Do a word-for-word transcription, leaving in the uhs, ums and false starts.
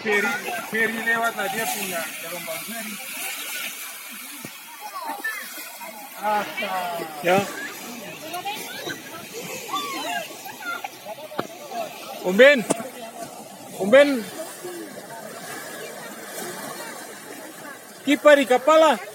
Feri, feri lewat lah, dia punya gelombang feri. Astaga. Ya. Om Ben. Om Ben. Kipa di kapala.